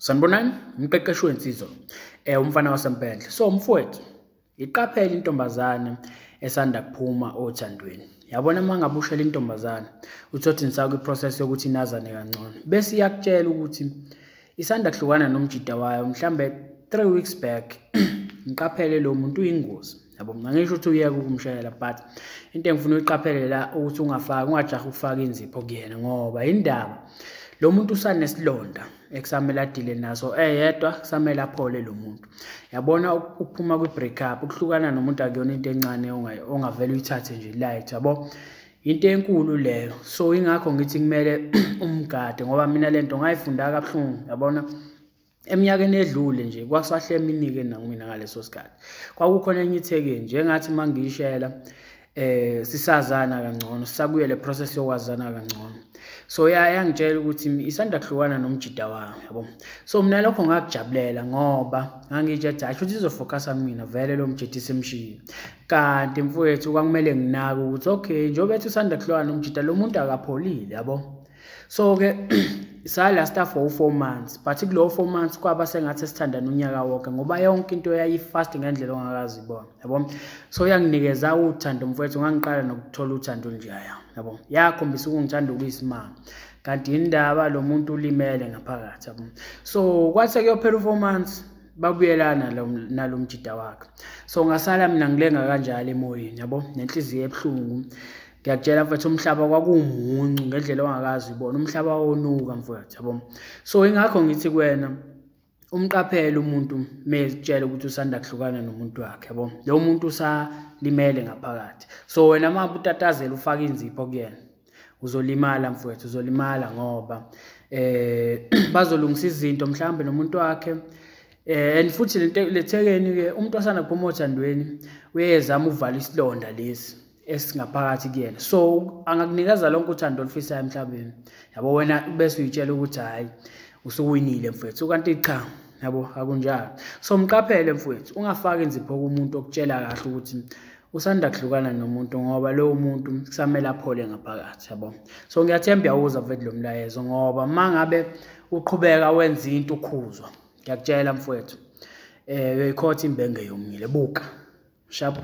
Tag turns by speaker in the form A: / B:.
A: Sanibonani, umqeqeshi wensizwa, umfana waseMpendle. So mfowethu, iqaphele intombazane esanda kuphuma othandweni. Yabona uma ngabe ushela intombazane, uthothi nisakwi-process yokuthi nazane kangcono. Bese iyakutshela ukuthi isanda kuhlukana nomjida wayo mhlambe 3 weeks back. Ngiqaphele lo muntu uyingozi. Yabo, angisho ukuthi uyeke ukumshayela, but into engifuna uyiqaphele la ukuthi ungafaki, ungajahi ukufaka inzipho kuyena, ngoba indaba lo muntu usanesilonda ekusamele adile naso eyedwa, kusamele aphole lo muntu. Yabona ukuphuma kwi-break up, ukuhlukana nomuntu akuyona into encane ongavele uyithathe nje light, yabo, into enkulu leyo. So ingakho ngithi kumele umgade, ngoba mina lento ngayifunda kabuhlungu, yabona. Eminyakeni edlule nje kwasahle eminike nakumina ngaleso sikhathi. Kwakukhona enye ithekeni nje engathi mangiyishela sisazana kangcono, sisakuye le process yokwazana kangcono. So yangitshela ukuthi isanda kuhlukana nomjida wayo, yabo. So mina lokho ngakujabulela ngoba ngangitshe hayi futhi izofocusa kumina vele lo mjida isemshini. Kanti mfowethu kwakumele nginake ukuthi okay, njengoba ethi usanda kuhlukana nomjida lo muntu akapholile, yabo. So ke salasta for 4 months, but kulo 4 months kwaba sengathi sithandana unyaka wonke, ngoba yonke into yayifast ngendlela ongakazi ibona, yabo. So yanginikeza uthando mfowethu, ngangiqala nokuthola uthando njaya, yabo. Yakhombisa ukungithanda okuyisimanga, kanti indaba lo muntu ulimele ngaphakathi, yabo. So kwase kuyophela 4 months babuyelana nalo mjida wakhe. So ngasala mina ngilenga kanjalo emoyeni, yabo, nenhliziyo ebuhlungu. Ngiyakutshela mfethu, umhlaba kwakuwumuncu ngendlela ongakazi ubona, umhlaba wonuka mfethu, yabo. So ingakho ngithi kuwena umqaphele umuntu mezitshela ukuthi usanda kuhlukana nomuntu wakhe, yabo. Lo muntu usalimele ngaphakathi. So wena uma utatazela ufaka inzipho kuyena, uzolimala mfethu, uzolimala ngoba bazolungisa izinto mhlambe nomuntu wakhe. And futhi lethekeni ke umuntu osanda kuphuma othandweni uyezama ukuvala isilonda lesi esingaphakathi kuyena. So angakunikeza lonke uthando olufisayo emhlabeni, yabo, wena bese uyitshela ukuthi hayi usuwinile mfowethu, kanti cha, yabo, akunjalo. So mqaphele mfowethu, ungafaki inzipho kumuntu okutshela kahle ukuthi usanda kuhlukana nomuntu, ngoba lowo muntu kusamele aphole ngaphakathi, yabo. So ngiyathemba uyawuza mfethu lo mlayezo, ngoba mangabe uqhubeka wenza into ukhuzwa, ngiyakutshela mfowethu, uyoyikhotha imbenge yomile. Buka shabu.